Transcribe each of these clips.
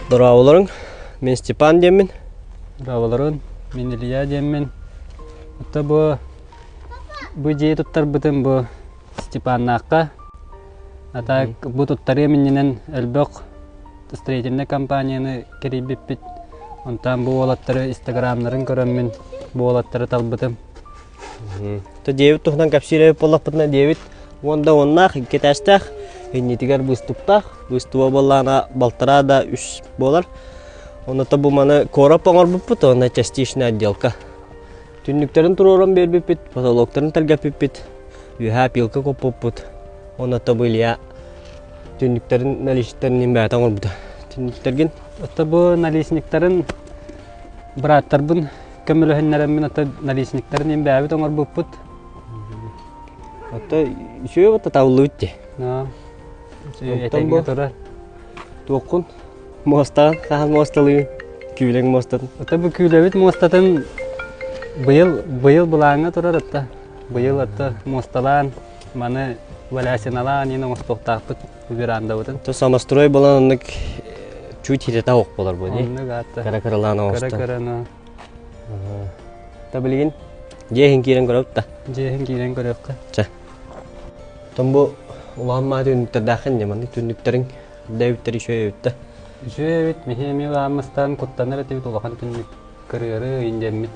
Дорооболоруҥ, мин Степан диэммин. Дорооболорун, мин Илья диэммин. Ото бу бу дьиэ туттарбытым бу Степаннаахха. А так бу туттарыам иннинэн элбэх строительнай компанияны кэрийбиппит. Онтон бу уолаттары инстаграмнарын көрөммүн бу уолаттары талбытым. То диэбит туһунан кэпсиир эбит буоллахпытына диэбит уон да уоннаах, икки этээстээх, иннитигэр быыступтаах, быыстуба буоллаҕына балтараа да үс буолар. Онно бу маны короб оҥорбуппут, уонна частичная отделка. Түннүктэрин туруоран биэрбиппит, потолоктарын тэлгэппиппит, үөһээ пилка куппуппут. Онно бу Илья түннүктэрин наличниктарын бэйэтэ оҥорбута. Түннүктэргин Ото бу наличниктарын бырааттарбын көмөлөһүннэрэммин ото наличниктарын им бэйэбит оҥорбуппут. Ото үчүгэй батта табыллыбыт дии. Этэҥҥэ турар. Туоххун муостаҕын хаһан муосталыыгын? Күүлэҥ муостатын. Ото бу күүлэбит муостатын быйыл быйыл былааҥҥа турар атта. Быйыл атта муосталаан маны валясиналаан иин оҥостуохтаахпыт верандабытын. То самострой буолан оннук чуть хитета ох болар бу дии. Оннук аатта. Кыра кыралаан оҥостон. Кыра кыраны. Та билигин дьиэһин киирэн көрөбүт да. Дьиэһин киирэн көрүөххэ. Чэ. Тон бу улахан маа түннүктэрдээххин дьэ маннык түннүктэриҥ дэбиттэр үчүгэй эбит да. Үчүгэй эбит. Миһи эмиэ улааммыстан куттанар этибит улахан түннүк кырыары индеммит.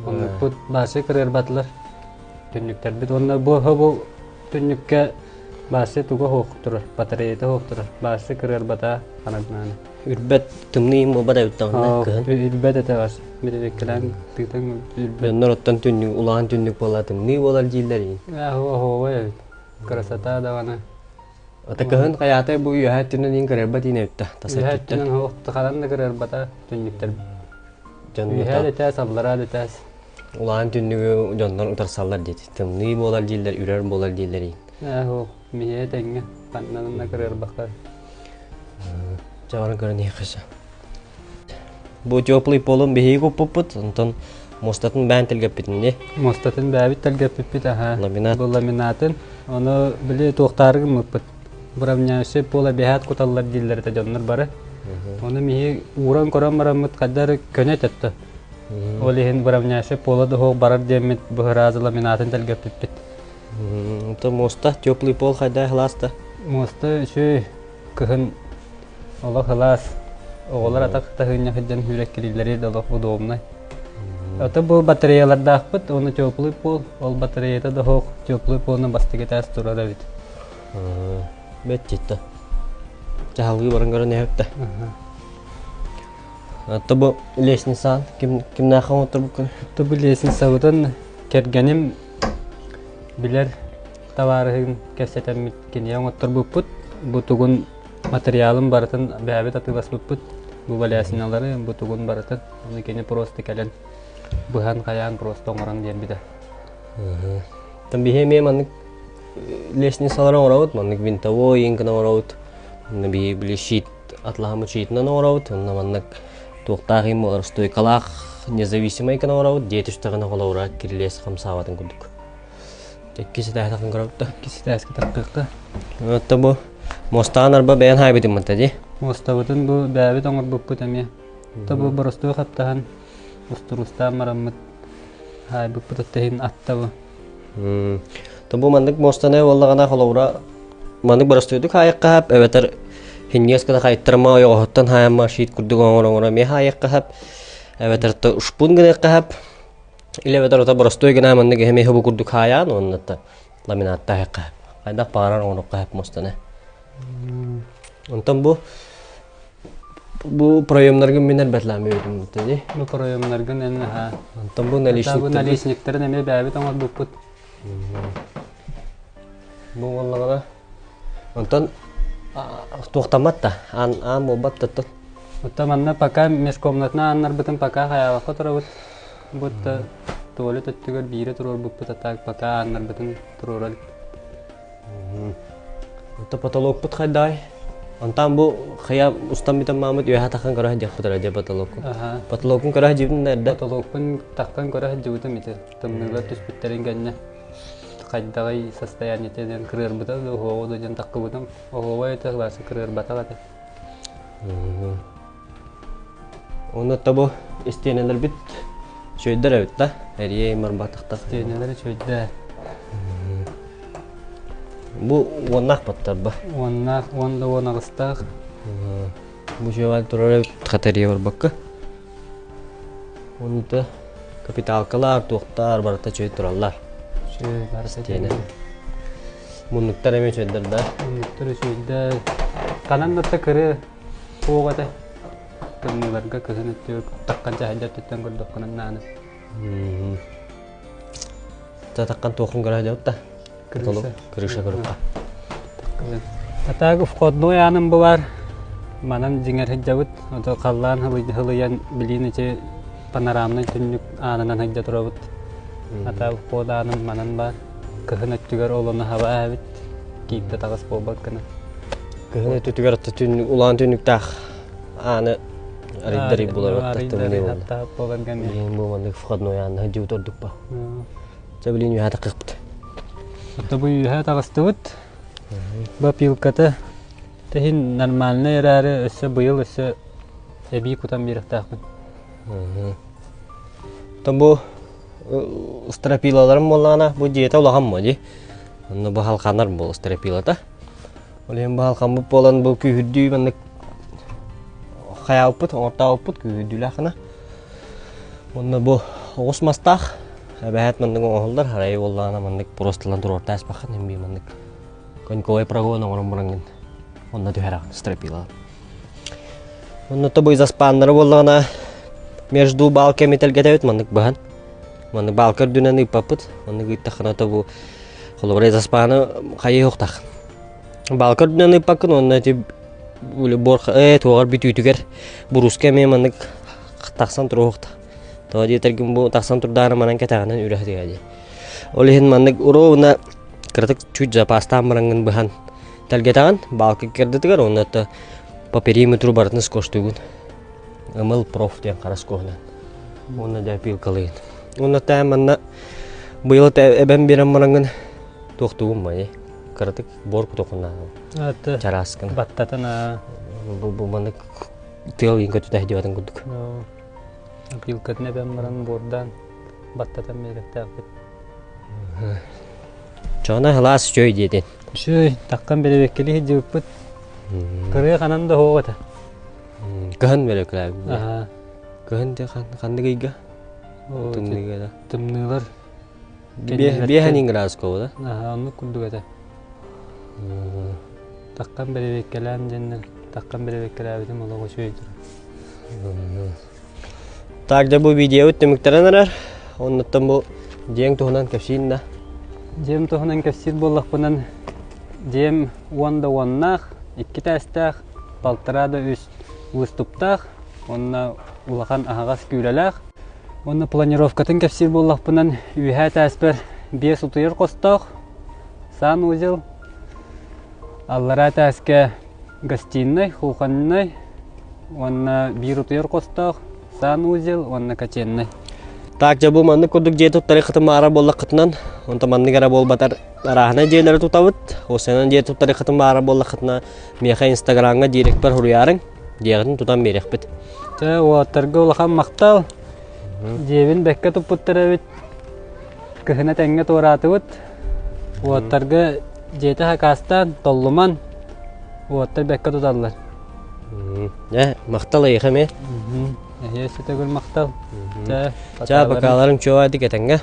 Оннукпут баасы кырыарбатылар түннүктэрбит уонна бу бу түннүккэ баасы туга суох турар, батареята суох турар. Баасы кырыарбата ханаднааны. Үрбэт тымныы буолбат эбит даҕаны кыһын. Үрбэт этэ бас. Бириккэлээн тыытан үрбэт. Дьоннор оттон түннүк улахан түннүк буолла тымныы буолар дииллэр иин. Оһуобай эбит. Красота даҕаны. Ата кыһын хайаатай бу үөһээ өттүнэн иин кырыарбат иин эбит да. Тас Үөһээ өттүнэн суох ханан да кырыарбата түннүктэр. Үөһээ да этээс, аллараа да этээс. Улахан түннүгү дьоннор утарсаллар диэти. Тымныы буолар дииллэр, үрэр буолар дииллэр иин. Ээ, миһээ тэҥҥэ ханнан да кырыарбахтар. Чаҕарын көрөн иһиэххэ Бу теплый полун биһиги куппуппут, онтон муостатын бээн тэлгэппитин дии. Муостатын бэйэбит тэлгэппиппит аһа. Ламинат. Бу ламинатын. Ону били туохтаары гыммыппыт. Выровняющий пол эбэһээт куталлар дииллэр этэ дьоннор бары. Ону миһи ууран көрөн бараммыт хайдары көнө этэтто. Ол иһин выровняющий пола да суох барар диэммит быһыраазы ламинатын тэлгэппиппит. Онтон муоста теплый пол хайдах сылааста? Муоста үчүгэй кыһын олох ылаас оҕолор атах таһыынньа сылдьан сүүрэккилииллэрэ да олох удобнай. Ото бу батареялардаахпыт уонна теплый пол, ол батареята да суох теплый полна бастакы этээс турар эбит. Бэт Чаһалгыы баран көрөн иһэптэ. Ото бу лестницаҕын ким кимнээххэ оҥотторбуккун? Ото бу лестницабытын кэргэним билэр табаарыһын кэпсэтэммит кинигэ оҥотторбуппут. Бу тугун материалын барытын бэйэбит атыыласпыппыт. Бу балясиналары, бу тугун барытын. Ону кини просто кэлэн быһан хайаан просто оҥорон биэрбитэ. Там биһи эмиэ маннык лестницалары оҥоробут, маннык винтовой иҥкин оҥоробут. Онно биһи били щит атлаһаммыт щитынан оҥоробут. Онно маннык туохтаах им буолар стойкалаах независимай гына оҥоробут. Дьиэ түстэҕинэ холобура кирилиэс хамсаабатын курдук. Иккис этээһи тахын көрөбүт да. Иккис этээскэ таххыахха. Оттон бу муостаҕын арба бэйэн хаайбытым мытта дии. Муостабытын бу бэйэбит оҥорбуппут эмиэ. То бу боростуой хаптаһан устуруустаан бараммыт хаайбыппыт иһин атта бу. То бу маннык муостаны буоллаҕына холобура маннык боростуойдук хаайыкка хап эбэтэр хинньиэс гына хайыттарма ойоҕоһуттан хаайамма щит курдук оҥор-оҥоро эмиэ хаайыкка хап эбэтэр то ушпун гыныахха хап Или эбэтэр ото боростуой гына маннык эһэми бу курдук хаайаан уонна ламинаттаахха хайдах баҕарар оҥоруохха сөп муостаны. Онтон бу бу проемнаргын мин эрбэтлээн бүтүм дии. Бу проемнаргын эн аха. Онтон бу наличниктарын. Бу наличниктарын эмиэ бэйэбит оҥорбуппут. Бу буоллаҕына онтон туохтаммат да аан аан буолбат да оттон. Оттон манна пока межкомнатна ааннарбытын пока хайаабакка турабыт. Будто туалет өттүгэр биирэ туруорбуппут а так пока ааннарбытын туруора иликпит. Оттон потолокпут хайдаай? Онтон бу хайа устан бүтэн маамыт үөһэ таххан көрө сылдьыахпыт эрэ дьэ потолокку. Потолоккун көрө сылдьыбытын да эрдэ. Потолокпун таххан көрө сылдьыбытым ити. Тымныылар түспүттэрин кэннэ хайдаҕый состояниета диэн кырыарбыта да уһуоҕу да диэн таххыбытым. Оһуобай этэ, кырыарбатах этэ. Онно бу истиэнэлэрбит үчүгэйдэр эбит да, эрийэ марбатахтар. Истиэнэлэр үчүгэйдэр. Бу уоннаах баттар ба. Уоннаах, уон да уон аҕыстаах. Бу үчүгэй турар эбит хатария барбакка. Онута капиталкалар, туохтар барыта үчүгэй тураллар. Үчүгэй барыта Истиэнэ. Муннуктар эмиэ үчүгэйдэр да. Муннуктар үчүгэйдэр. Ханан да кыры суох этэ. Тымныыларга кыһын өттүгэр таххан чаһайдар өттүттэн көрдөххүнэ нааны. Татаккан туохун көрө дьабыт да. Крыша. Крыша көрүкка. Атааг входной ааным бу бар. Манан дьиҥэр сылдьабыт. Ото халлаан хылыйан билиин ити панорамнай түннүк аанынан сылдьа турабыт. Атааг вход ааным манан баар. Кыһын өттүгэр ол ону хаба эбит. Киирдэ таҕыс буолбат гына. Кыһын өттүгэр түннүк улаан түннүктээх ааны арыйдар булар Арыйдар буолан кэмэ. Бу маннык входной ааны сылдьыбыт ордук ба. Чэ билин үһэ таххыппыт. Ото бу үһэ таҕыстыбыт. Бу пилката тэһин нормальный эрээри өссө быйыл өссө эбии кутан биэриэхтээхпин. Оттон бу стропилаларым буоллаҕына бу дьиэтэ улахан буо дии. Онно бу халханар буол стропилата. Ол иһин бу халхаммыт буолан бу күүһүрдүү маннык хайаабыппыт, оҥортообуппут күүһүрдүүлээх гына. Уонна бу оҕус мастаах эбэһээт маннык оҥоһуллар, арай буоллаҕына маннык просто туруортааспаххын имби маннык коньковай прогон оҥорон бараҥҥын онно түһэрэҕин стропила. Онно бу изоспаннары буоллаҕына между балками тэлгэтэбит маннык быһан. Маннык балка үрдүнэн ыыппаппыт. Маннык ыыттаххына то бу холобура изоспаны хайыы Балка үрдүнэн ыыппаккын уонна ити туоҕар бүтүүтүгэр буруска эмиэ маннык тахсан туруохта. Тоҕо диэтэргин бу тахсан турдаҕына манан кэтэҕинэн үрэх дии. Ол иһин маннык ровно кыратык чуть запастаан бараҥҥын быһан тэлгэтэҕин балка кырдытыгар уонна по периметру барытын скоштугун. Ымыл проф диэн хара скоһунан. Уонна дьэ пилкалыйын. Уонна тээ манна быйыл эбэн биэрэн бараҥҥын туохтугун май кыратык буор кутукуна чарааскын. Баттатан Бу бу маннык тыал иин көтүтэ диэбэтин курдук. Пилкатын эбэн баран буордаан баттатан биэрэхтээхпит. Чоона хылаас үчүгэй диэтин. Үчүгэй, таххан бэрэбиэккэлии сылдьыбыппыт. Кырыа ханан да суох этэ. Кыһын бэрэбиэккэлээбит. Кыһын дьэ ханнык ыйга? Тымныыга да. Тымныылар. Биэһэн градус да? Аха, оннук курдук этэ. Таххан бэрэбиэккэлээн диэннэр, таххан бэрэбиэккэлээбитим олох үчүгэй турар. Так, дьэ бу видеобут түмүктэрэн эрэр. Оннуттан бу дьиэҥ туһунан кэпсиин да. Дьиэм туһунан кэпсиир буоллахпынан, дьиэм уон да уоннаах, икки тээстээх, балтараа да үс выступтаах, уонна улахан аһаҕас күүлэлээх. Уонна планировкатын кэпсиир буоллахпынан, үөһээ тээспэр биэс утуйар хостоох, санузел, аллараа тээскэ гостиный, кухонный уонна биир утуйар хостоох, санузел уонна котельный. Так, дьэ бу маннык курдук дьиэ туттары хытымаара буоллаххытынан, онто маннык эрэ буолбатар арааһынай дьиэлэри тутабыт. Осенан дьиэ туттары хытымаара буоллаххытына, миэхэ инстаграмҥа директор суруйаарыҥ, дьиэҕитин тутан биэриэхпит. Чэ, уолаттарга улахан махтал. Дьиэбин бэккэ туппуттар эбит. Кыһына тэҥҥэ туораатыбыт. Уоттарга дьиэтэ хакаастаан, толлуман, уоттар бэккэ туталлар. Дьэ, махтал эйиэхэ эмиэ. Эһиэ өссө төгүл махтал. Чэ, Чаа, бакааларыҥ чуо эдик этэҥҥэ.